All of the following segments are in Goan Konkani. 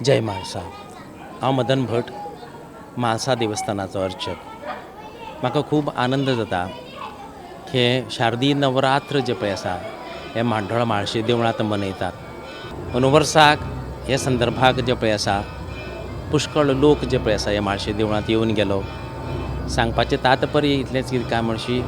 जय म्हाळसा. हांव मदन भट, म्हाळसा देवस्थानाचो अर्चक. म्हाका खूब आनंद जाता हे शारदीय नवरात्र जे पळय आसा हे म्हाड्डोळा म्हाळशी देवळांत मनयतात. अंदू वर्साक हे संदर्भाक जे पळय आसा पुष्कळ लोक जे पळय आसा हे म्हाळशी देवळांत येवन गेलो. सांगपाचें तात्पर्य इतलेंच कितें काय म्हणशी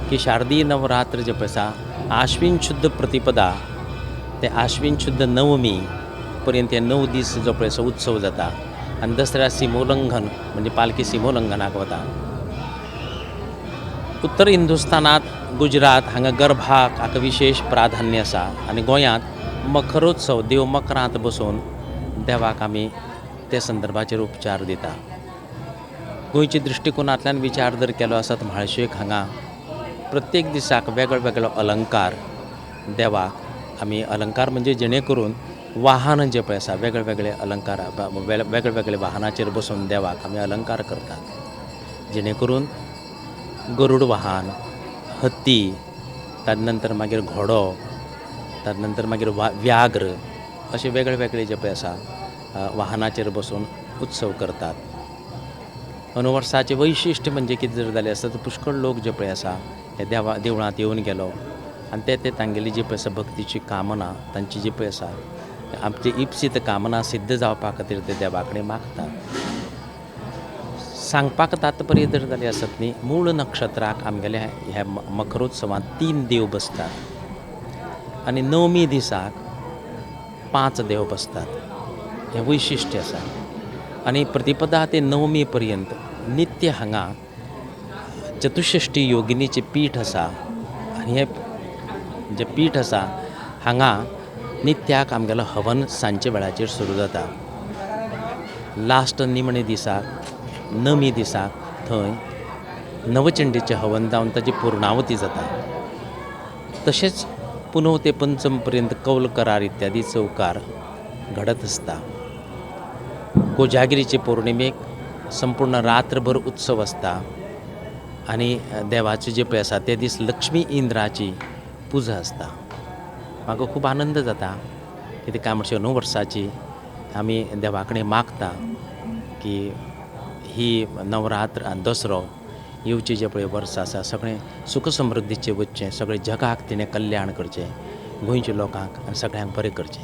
की शारदीय नवरात्र जे पळय आसा आश्विन शुद्ध प्रतिपदा ते आश्विन शुद्ध नवमी पर्यंत हे 9 दीस जो पळय आसा उत्सव जाता आनी दसऱ्या सिमोलंघन म्हणजे पालखी सिमोलंघनाक वता. उत्तर हिंदुस्थानांत गुजरात हांगा गर्भाक हाका विशेश प्राधान्य आसा आनी गोंयांत मखरोत्सव देव मकरांत बसोवन देवाक आमी ते संदर्भाचेर उपचार दिता. गोंयच्या दृश्टिकोनांतल्यान विचार जर केलो आसत म्हाळशेक हांगा प्रत्येक दिसाक वेगळो वेगळो अलंकार देवाक आमी अलंकार म्हणजे जेणे करून वाहन जे पळय आसा वेगळे वेगळे अलंकार वेगळे वेगळे वाहनाचेर बसून देवाक आमी अलंकार करतात, जेणे करून गरुड वाहन, हत्ती, ताजे नंतर मागीर घोडो, ताजे नंतर मागीर व्याघ्र अशे वेगळे वेगळे जे पळय आसा वाहनाचेर बसून उत्सव करतात. अंदू वर्साचें वैशिश्ट्य म्हणजे कितें जर जालें आसत तर पुष्कळ लोक जे पळय आसा हे देवळांत येवन गेलो आनी ते ते तांगेली जी पळय आसा भक्तीची कामना तांची जी पळय आसा आमची इप्सीत कामना सिद्ध जावपा खातीर ते देवा कडेन मागतात. सांगपाक तात्पर्य जर जालें आसत न्ही, मूळ नक्षत्राक आमगेल्या ह्या मखरोत्सवांत 3 देव बसतात आनी नवमी दिसाक 5 देव बसतात. हें वैशिश्ट्य आसा. आनी प्रतिपदा ते नवमी पर्यंत नित्य हांगा चतुष्षष्टी योगिनीचें पीठ आसा आनी हें जें पीठ आसा हांगा नित्याक आमगेलो हवन सांजच्या वेळाचेर सुरू जाता. लास्ट निमणे दिसाक नवमी दिसाक थंय नवचंडीचें हवन जावन ताची पुर्णावती जाता. तशेंच पुनव ते पंचम पर्यंत कौल करार इत्यादी चौकार घडत आसता. कोजागिरीचे पौर्णिमेक संपूर्ण रात्रभर उत्सव आसता आनी देवाचे जे पळय आसा ते दीस लक्ष्मी इंद्राची पुजा आसता. म्हाका खूब आनंद जाता कितें काय म्हणचे अंदू वर्साची आमी देवा कडेन मागता की ही नवरात्र आनी दसरो येवचे जे पळय वर्स आसा सगळें सुख समृद्धीचें वचचें, सगळें जगाक तिणें कल्याण करचें, गोंयच्या लोकांक आनी सगळ्यांक बरें करचें.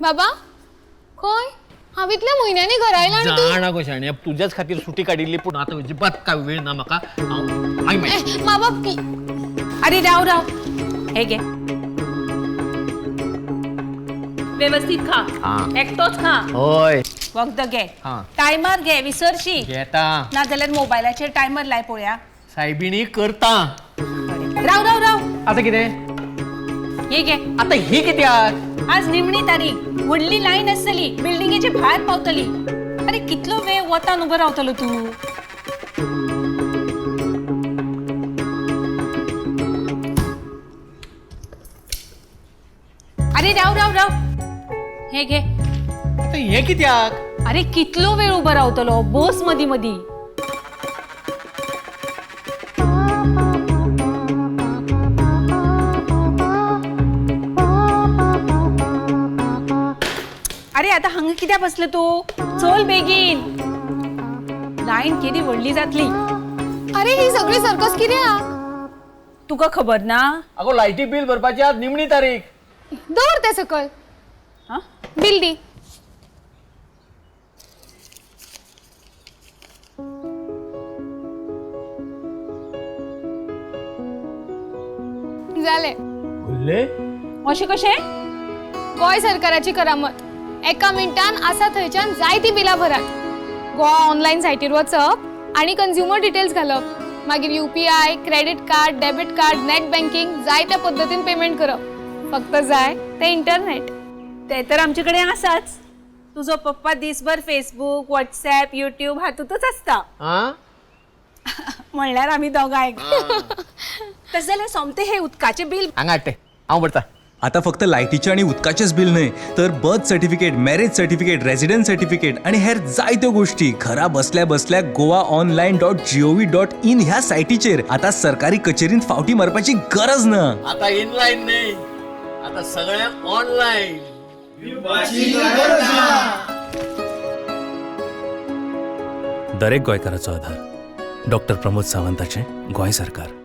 बाबा खंय हांव इतल्या म्हयन्यांनी घरा आयला आनी तूं जाणा गो शाण्या, तुज्याच खातीर सुटी काडिल्ली, पूण आतां अजिबात काय वेळ ना म्हाका. हांव मागीर मेळटा. ए, मा बाप की अरे राव राव, हे घे, व्यवस्थित खा. हा. एकटोच खा. हय. वखद घे. हा. टायमार घे, विसरशी. घेता. ना जाल्यार मोबायलाचेर टायमर लाय पळोवया. सायबिणी करता. राव राव राव. आता कितें? हे घे. आता ही कित्याक? आज निमणी तारीख, व्हडली लायन आसतली, बिल्डिंगेचे भायर पावतली. अरे कितलो वेळ वतान उबो रावतलो तूं? अरे राव राव राव, हे घे. आता हे कित्याक? अरे कितलो वेळ उभो रावतलो, बस मदी मदी. अरे आता हांगा कित्याक बसले तूं? चल बेगीन, लायन केदी व्हडली जातली. अरे ही सगळी सर्कस कित्याक? तुका खबर ना? अगो लायटी बिल भरपाची आज निमणी तारीख. दवर तें सकयल. हा? बिल दी. जालें. उरले. अशें कशें? गोंय सरकाराची करामत. एका मिनटान आसा थंयच्यान जायतीं बिलां भरात. गोवा ऑनलायन सायटीर वचप आनी कंझ्युमर डिटेल्स घालप, मागीर UPI, credit card, debit card, net banking, जाय त्या पद्दतीन पेमेंट करप. फक्त जाय तें इंटरनेट. ते तर आमचे कडेन आसाच. तुजो पप्पा दिसभर फेसबूक, व्हॉट्सॅप, युट्यूब हातूंतच आसता. हा. म्हणल्यार आमी दोगांय. तशें जाल्यार सोमतें हें उदकाचें बील हांगा हाडटे, हांव भरता. आता फक्त लायटीचें आनी उदकाचेंच बील न्हय, तर birth certificate, marriage certificate, residence certificate आनी हेर जायत्यो गोश्टी घरा बसल्या बसल्या goaonline.gov.in ह्या सायटीचेर. आता सरकारी कचेरींत फावटी मारपाची गरज ना. आता इनलायन नाही, आता सगळें ऑनलायन. दरेक गोंयकाराचो आधार. डॉक्टर प्रमोद सावंताचें गोंय सरकार.